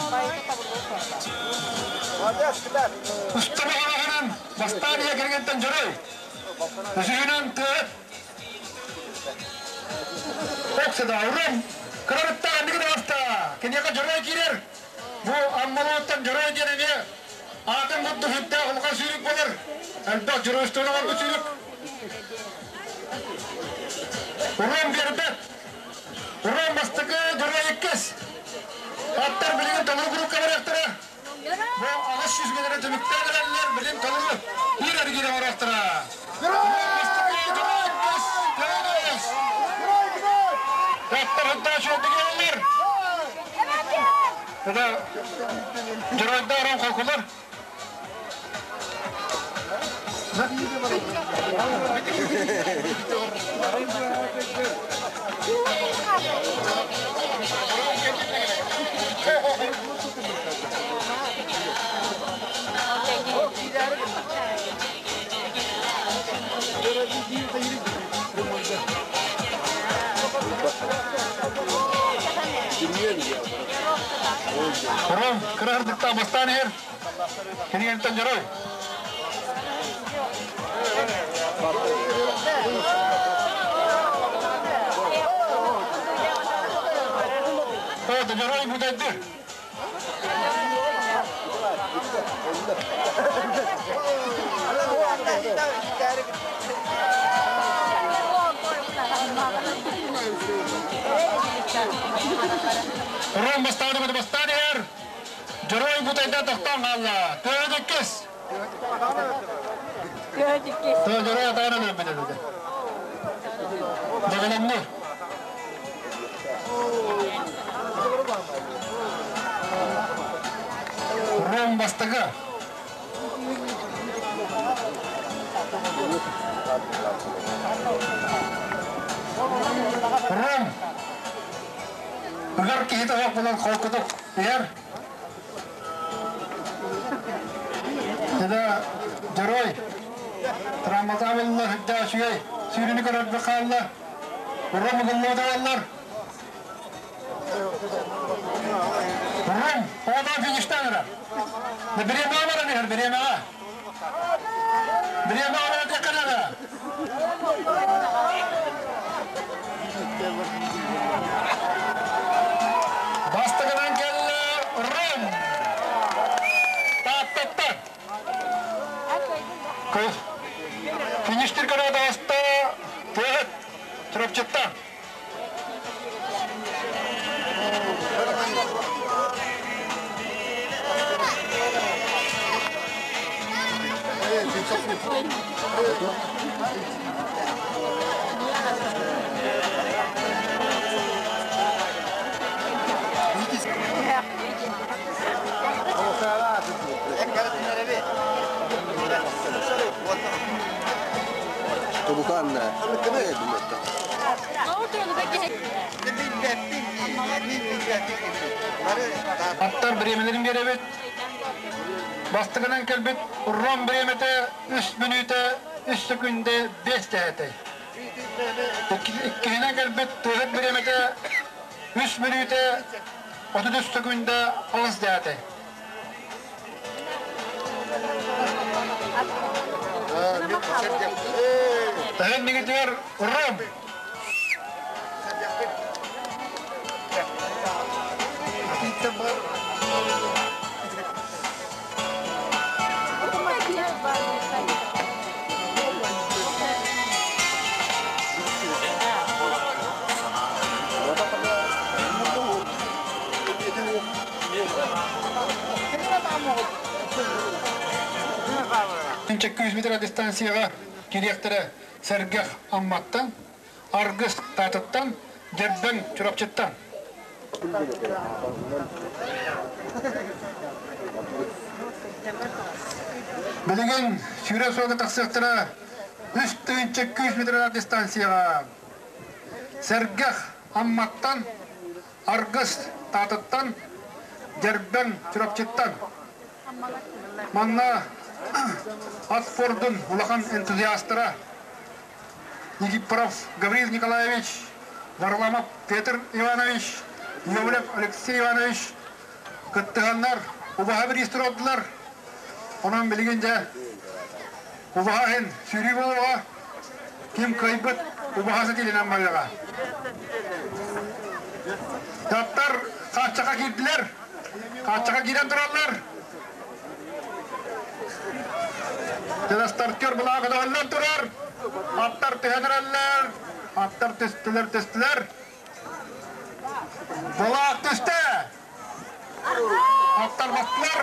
Устабаҕаҕынан бастаан ийэ кэргэнтэн дьоруй! Үсүһүнэн тыат Оксада уран кырарытта анныгы даҕаста киниэхэ дьоруой киирэр. Бу Аммалыттан дьоруой диэн эмиэ аатын курдук сүрдээх улахан сүүрүк буолар. Элбэх дьоруойствоны оҥорбут сүүрүк. Уран биэрбэт. Уран бастакы дьоруой иккис. Аттар билигин толору курукка барыахтара. Бу 800 миэтэрэ түмүктээн эрэллэр, билин толору биир эргиирэ оҥоруохтара. Дьоруойдар холкулар. Ром, кыра бастаан иһэр. Кинигэнтэн дьоруой. О, дьоруой будайды. Ром бастааны бастаан иһэр. Дьоруой бутайда тохтоон хаалла. Төһөдүккүс. Төһөдүккүс. Төө дьоруой атаана өлөрбүт эбит. Дьаҕаланны. Ром бастыгы. Ром. Ыгар киһи тоһох булан холкутук иһэр. Дьэ, дьоруой травматаабылла үрдээх үчүгэй сүүрүнү көрөрбө хаалла. Урум угуллуутааллар. Урум, оҕотон фиништаан эрэр. Бириэмэҕэ баран иһэр, бириэмэҕэ. Бириэмэҕэ баран диэххэ наада. Бастакынан кэллэ Ром. Тааттаттан. Фиништир көрөөт аста Тыаһыт Чурапчыттан. Аттар бириэмэлэрин биэрэбит. Бастакынан кэлбит Ром бириэмэтэ үс мүнүүтэ үс сөкүндэ биэс дэһэтэй. Иккиһинэн кэлбит Тыаһыт бириэмэтэ үс мүнүүтэ 33 сөкүндэ аҕыс дэһэтэй. Таһын мигитигэр Ром! Күүс метр дистанцияҕа кириэхтэрэ Сэргэх Амматтан, Аргыс Таататтан, Дьэрбэҥ Чурапчыттан. Билигин сүүрэ суолга тахсыахтара 3 күүс метр дистанцияҕа. Сэргэх Амматтан, Аргыс Таататтан, Дьэрбэҥ Чурапчыттан. Манна ат спордун улахан энтузиастара Никифоров Гаврил Николаевич, Варламов Петр Иванович, Иовлев Алексей Иванович кыттыһаннар убаһа бириис туруордулар. Онон билигин дьэ убаһа иһин сүүрүү буолуоҕа. Ким кыайбыт убаһа сэтиилэнэн барыаҕа. Даттар хааччаха киирдилэр. Хааччаха киирэн тураллар. Дьадастартер былаа көтөҕүллэн турар. Аттар түһэн эрэллэр. Аттар түстүлэр, түстүлэр. Былаах түстэ. Аттар бастылар.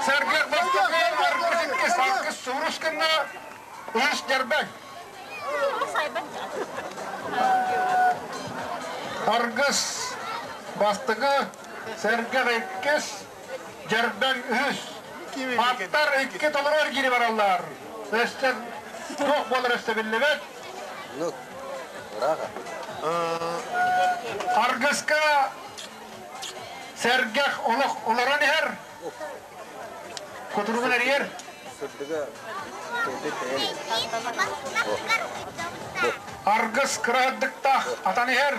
Сэргэх бастакы аргыс иккис, аргыс суурус гынна. Үс дьэрбэҥ. Аргыс бастакы, сэргэх иккис, дьэрбэҥ үһүс. Аттар икки толору эргиири бараллар. Өссө туох буолар өссө биллибэт. Аргыска сэргэх олох олорон иһэр. Кутуругун эрийэр. Аргыс кыраһырдыктаах атан иһэр.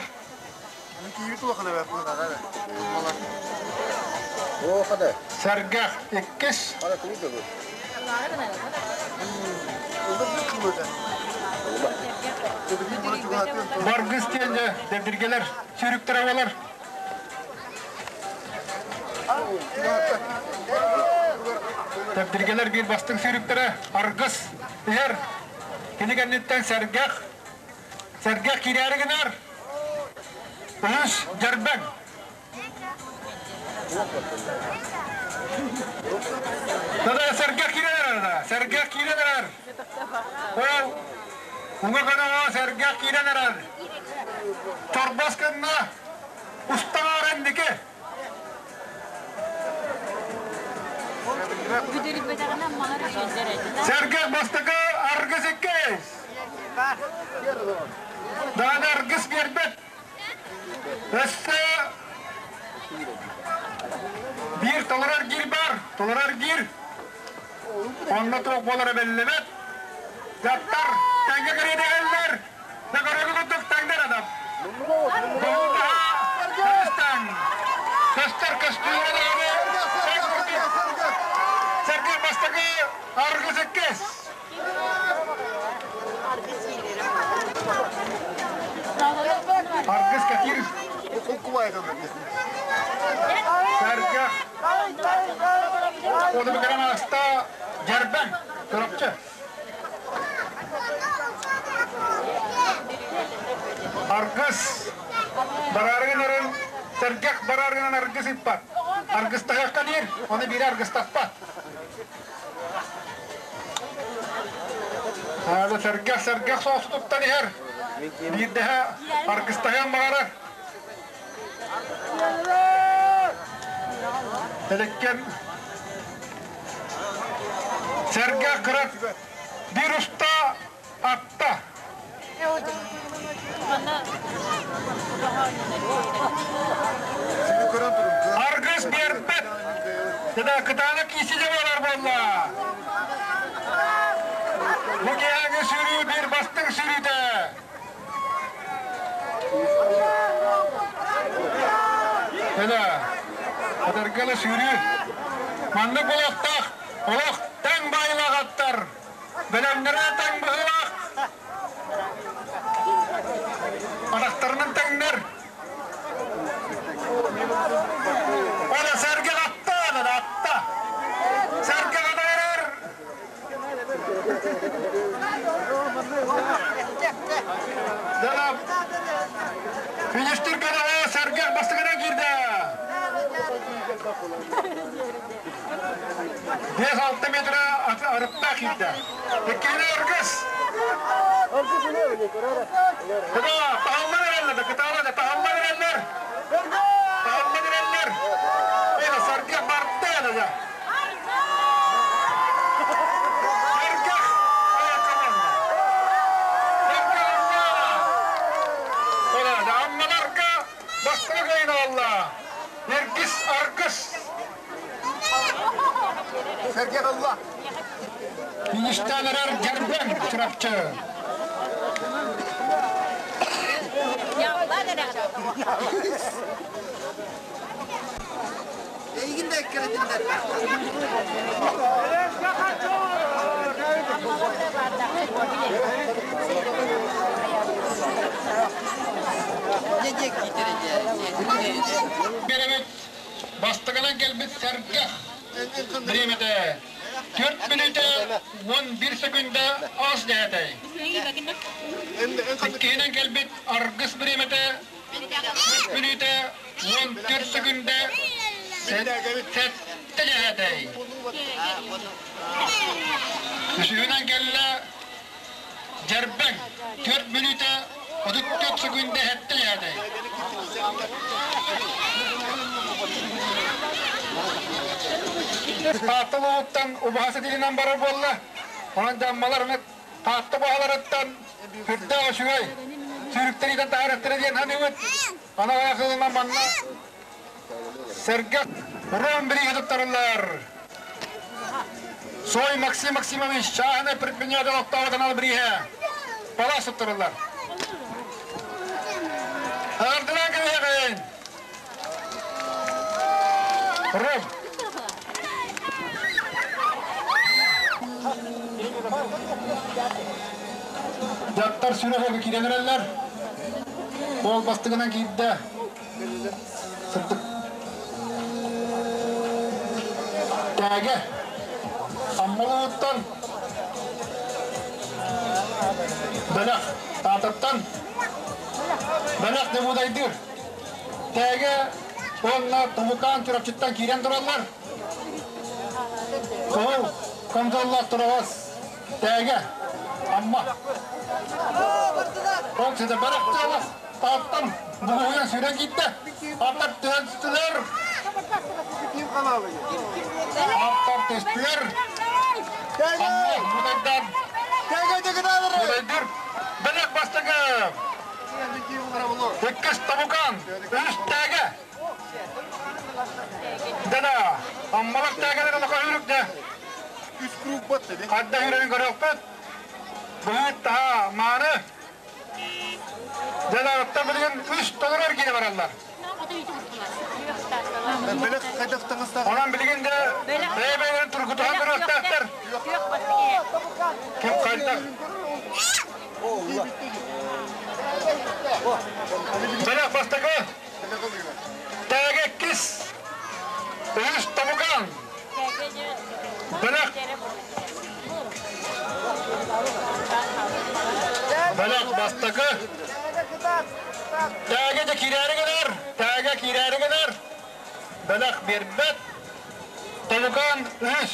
Сэргэх иккис. Баргыс диэн дэбдиргэлэр сүүрүктэрэ буолар. Тэбдиргэлэр биир бастыҥ сүүрүктэрэ Аргыс иһэр. Кини кэнниттэн Сэргэх, Сэргэх киирээри гынар. Үһүс Дьэрбэҥ. Тада Сэргэх киирэн эрэр да, Сэргэх киирэн эрэр. Ол уҥа көдөҕө Сэргэх киирэн эрэр. Торбос гынна. Устаҕар инники. Сэргэх бастакы аргыс иккис. Даҕаны аргыс биэрбэт. Өссө биир толорор гир бар, толорор гир. Онно туох буолара биллибэт. Дьахтар тэҥҥэ кэриэдэгэллэр. Көстөр көстүүрэ Сэргэй бастакы аргыс иккис. Аргыс кэтиир. Сэргэх. Ону бекерен аста Дьэрбэҥ, Чурапчы. Аргыс бараарыгын эрэн сэргэх бараарыгынан аргыс ыппат. Аргыстаһыахха диир, ону биирэ аргыстаспат. Аада сэргэх сэргэх соосутуттан иһэр. Биирдэһэ аргыстаһыан баҕарар. Элеккен Сэргэх кырат биир уста атта. Аргыс биэрбэт. Тада кытаанах киисиде болар буолла. Бу киһиэхэ сүүрүү биир бастыҥ сүүрүүтэ. Тада Адаргалы сүүрүү. Маннык буолуохтаах. Олох тэҥ баайылаах аттар. Бэлэмнэрэ тэҥ быһыылаах. Атахтарынан тэҥнэр. Ола сэргэ атта, атта. Сэргэ атарар. Дала Фиништерге сэргэ бастыгына киирдэ. 5-6 метр арыттаах киирдэ. Иккиһинэ Аргыс. Кыта таһаллар эрэллэр, кытаала таһаллар эрэллэр. Таһаллар эрэллэр. Эла сэргэ барда да. Сэргэх команда. Сэргэх Ола, аммаларга бастыгы кыйын Эргис Аргыс. Сэргэх ылла. Фиништаанарар Дьэрбэҥ Чурапчы. Эйигин да эккирэтиннэр. Беребит бастыгынан келбит сэргэх бириэмэтэ 4 мүнүүтэ 11 секунда аас дээтэй. Иккиһинэн келбит Аргыс бириэмэтэ 4 мүнүүтэ 14 секунда сэттэ дээтэй. Үсүһүнэн келле Дьэрбэҥ 4 мүнүүтэ 34 секунда сэттэ дээтэй. Таатта улууттан убаһа сэтилинэн барар буолла. Онон дьаммалар аны Таатта баһаларыттан үрдээх үчүгэй сүүрүктэриитэн таһаарыахтара диэн саныыбыт. Аны аҕыйах манна сэргэх уран бирииһэ туттарыллар. Сой Максим Максимович, чааһынай предприниматель олохтооҕу канал бирииһэ. Палас туттарыллар. Ардынан кэлиэҕин. Ром. Дьахтар сүрэҕэ киирэн эрэллэр. Ол бастыгынан киирдэ. Сырдык. Тээгэ. Аммалууттан. Бэлэх. Таататтан. Бэлэх Дебудайдыр. Тээгэ уонна Тумукаан Чурапчыттан киирэн тураллар. Кыһыл контроллаах тураҕас Тээгэ Амма. Ол ситэ бэлэх тураҕас Тааттан бугуйан сүүрэн киирдэ. Аттар түһэн Аттар түстүлэр. Амма Мудайдан. Мудайдыр. Бэлэх бастакы. Иккис Табукан. Үс Тээгэ. Дана, Аммалар тээгэлэр олоқо үрүкте. Үс круг батты. Хадда үрүн көрөкпүт. Быһыт таһа мааны. Дана, отта билигин үс толорор кире бараллар. Бэлэх хайдах таҥастаах. Онон билигин де бэйэ-бэйэлэрин тургутуһан көрүөхтээхтэр. Ким хайдах. Бэлэх бастакы. Тээгэ иккис. Үс Табукан. Бэлэх. Бэлэх бастакы. Тээгэ де киирээри гынар. Тээгэ киирээри гынар. Бэлэх биэрбэт. Табукан үс.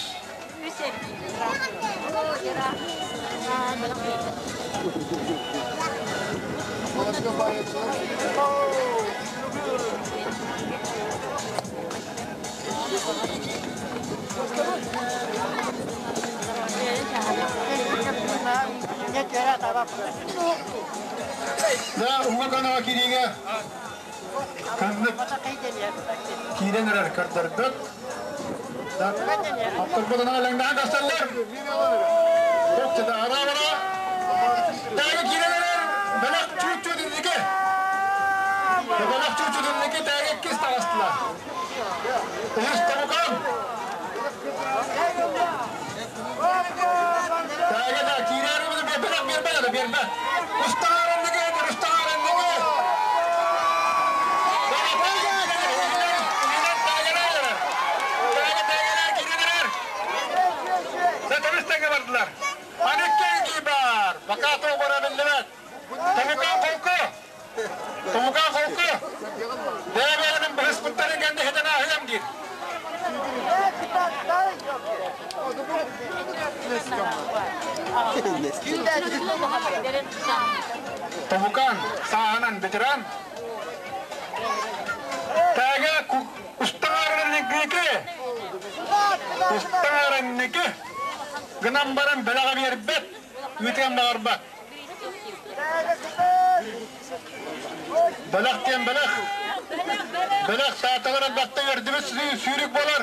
Да, уҥа канаҕа киириигэ ханнык киирэн эрэр көрдөрбөт. Аттарбытынан элэҥнэһэн тахсаллар. Тохтата ара-ара. Тээгэ киирэн эрэр бэлэх чуут-чуут инники. Бэлэх чуут-чуут инники тээгэ иккис таҕыстылар. Үһүс Тобукан. Тээгэ да киирээри бэлэх биэрбэт да биэрбэт. Устаҕар инники, устаҕар инники. Бардылар. Аны бар. Пока то бара биллибэт. Томукан холку. Томукан холку. Бэйэ-бэйэлэрин быһыспыттарын кэннэ хитэн ааһыам диир. Томукан сааһынан ветеран. Тээгэ устаҥаарынники. Устаҥаарынники. Гынан баран бэлэҕэ биэрбэт, ыытыан баҕарбат. Бэлэх диэн бэлэх. Бэлэх сааталар элбэхтэ үөрдүбүт сүүрүк буолар.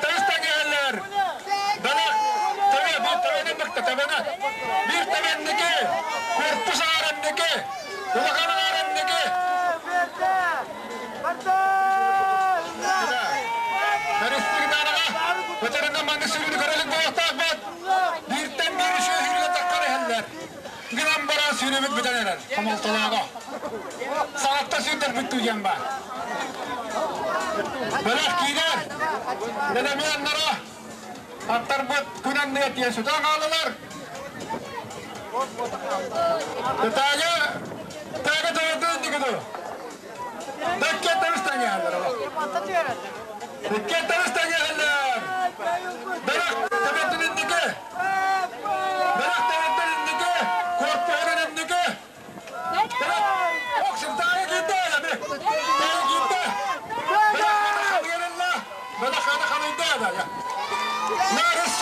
Тайыс таңыһаллар. Бэлэх төбө bir төбөнү быкта төбөнө. Bir төбөнники, корпус аарынники, улахан аарынники. Көрүстүгүнараҕа өтөрүнэн маннык сүүрүүнү көрөлүк буолуохтаахпыт. Бииртэн биир үчүгэй таххар иһэллэр. Гынан баран сүүрүбүт бүтэн эрэр. Хомолтолооҕо. Саҕатта сүүрдэрбит тууйан баар. Бэлэх киирэр. Бэлэмиэннара аттарбыт күн анныгар тиийэн сүтэн хааллылар. Тааga тааga төбөтүн дигиду. Дакке табыстан яаллар. Дакке табыстан яаллар. Бэлэх төбөтүн индики. Бэлэх төбөтүн индики. Корпуһун индики. Оксин тааga киирдэ яби. Тааga киирдэ. Бэлэх хана халыйда да я. Нарыс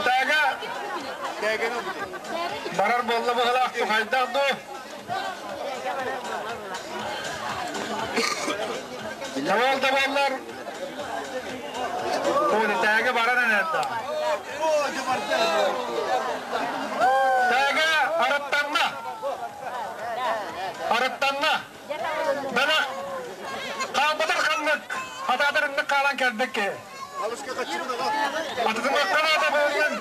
Тага барар болла быһылаах тухайдах ду. Тавал да боллар. Тугу тага баран энерда. Тага араттанна. Араттанна. Бана хаалбатар ханнык хатаатарыннык хаалан кэлбикки. Атытымакканаата буолуйан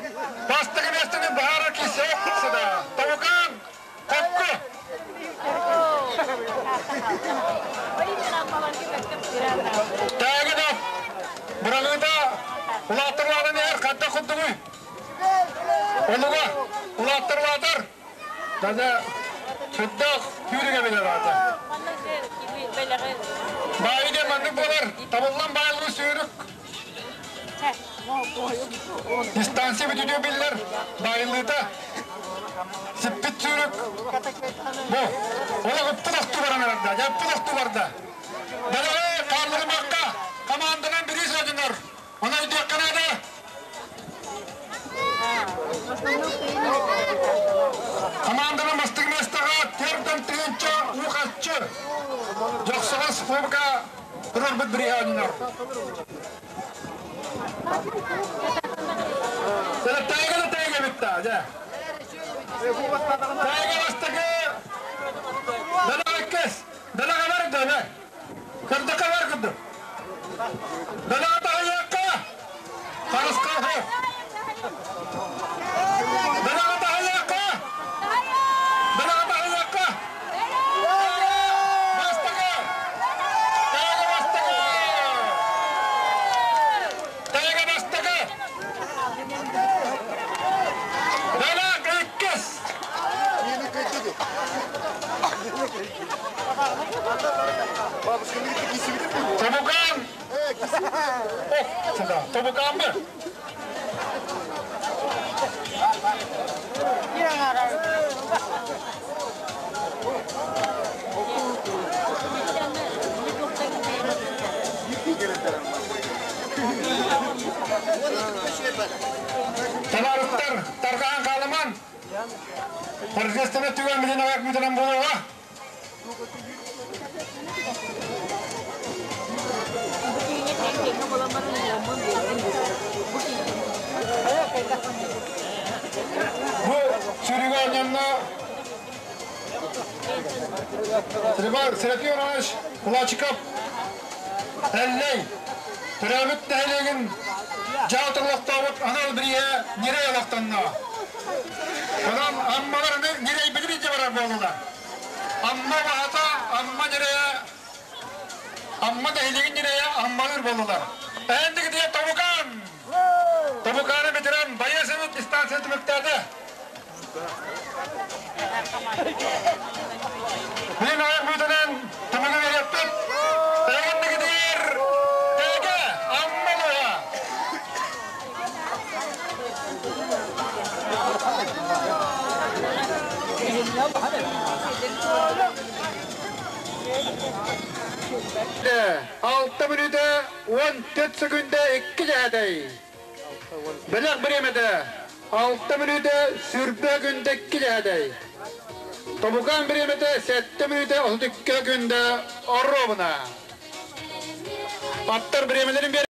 бастакы миэстэни баара кисе сыда. Тавукан кокку. Тагы да бырагыда улааттарладан эр хатта куттугуй. Олуга улааттарлаатар. Дада сүрдээх түүрүгэ билэр аата. Баайы маннык болар. Табыллан байлы сүүрүк. Дистанция бүтүнүү биллер. Байылыта. Сиппит сүүрүк. Бу. Ола ыппыт баран арда. Яппыт барда. Далары калдырмакка команданан бири сөзүнөр. Она өйдүк канада. Команданын бастык местага терден тыгынча ухатчы. Жоксугас кубка турар бит бири ойнор. Тайга да тайга битта, жа. Тайга бастыгы. Дала кес. Дала бар да. Кырдыка бар кырды. Дала тайякка. Карыска хо. Дала тайякка. Дала тайякка. Бастыгы. Тайга бастыгы. Тайга бастыгы. Дала иккис. Тобукан. Сыда. Тобукааммы? Табаарыстар, тарҕаан хаалыман. Торжественный түгэн билин аяк мүтэнэн буолуоҕа. Бу сүрүгө оонньонно Серафим Иванович Кулачиков Эллэй төрөөбүт нэһилиэгин дьаһалта олохтообут анал бирииһэ ньирэй олохтонно. Онон Аммалар ньирэйбитин илдьэ барар буоллулар. Амма баһата, Амма ньирэйэ, Амма нэһилиэгин ньирэйэ Аммалыыр буоллулар. Эһэндигитигэр Тобукаан! Тобукааны ветеран байыас эбит дистанция түмүктээтэ. Мин аяқ бүтінен түмүгү береппит. Эһэндигитигэр Тэгэ Амма луһа! 6 мүнүүтэ 14 секүндэ 2 дьэһэтэй. Бэлэх бириэмэтэ 6 мүнүүтэ сүрбэ күндэ 2 дьэһэтэй. Тобукаан бириэмэтэ 7 мүнүүтэ 32 күндэ оруобуна. Аттар бириэмэлэрин биэр.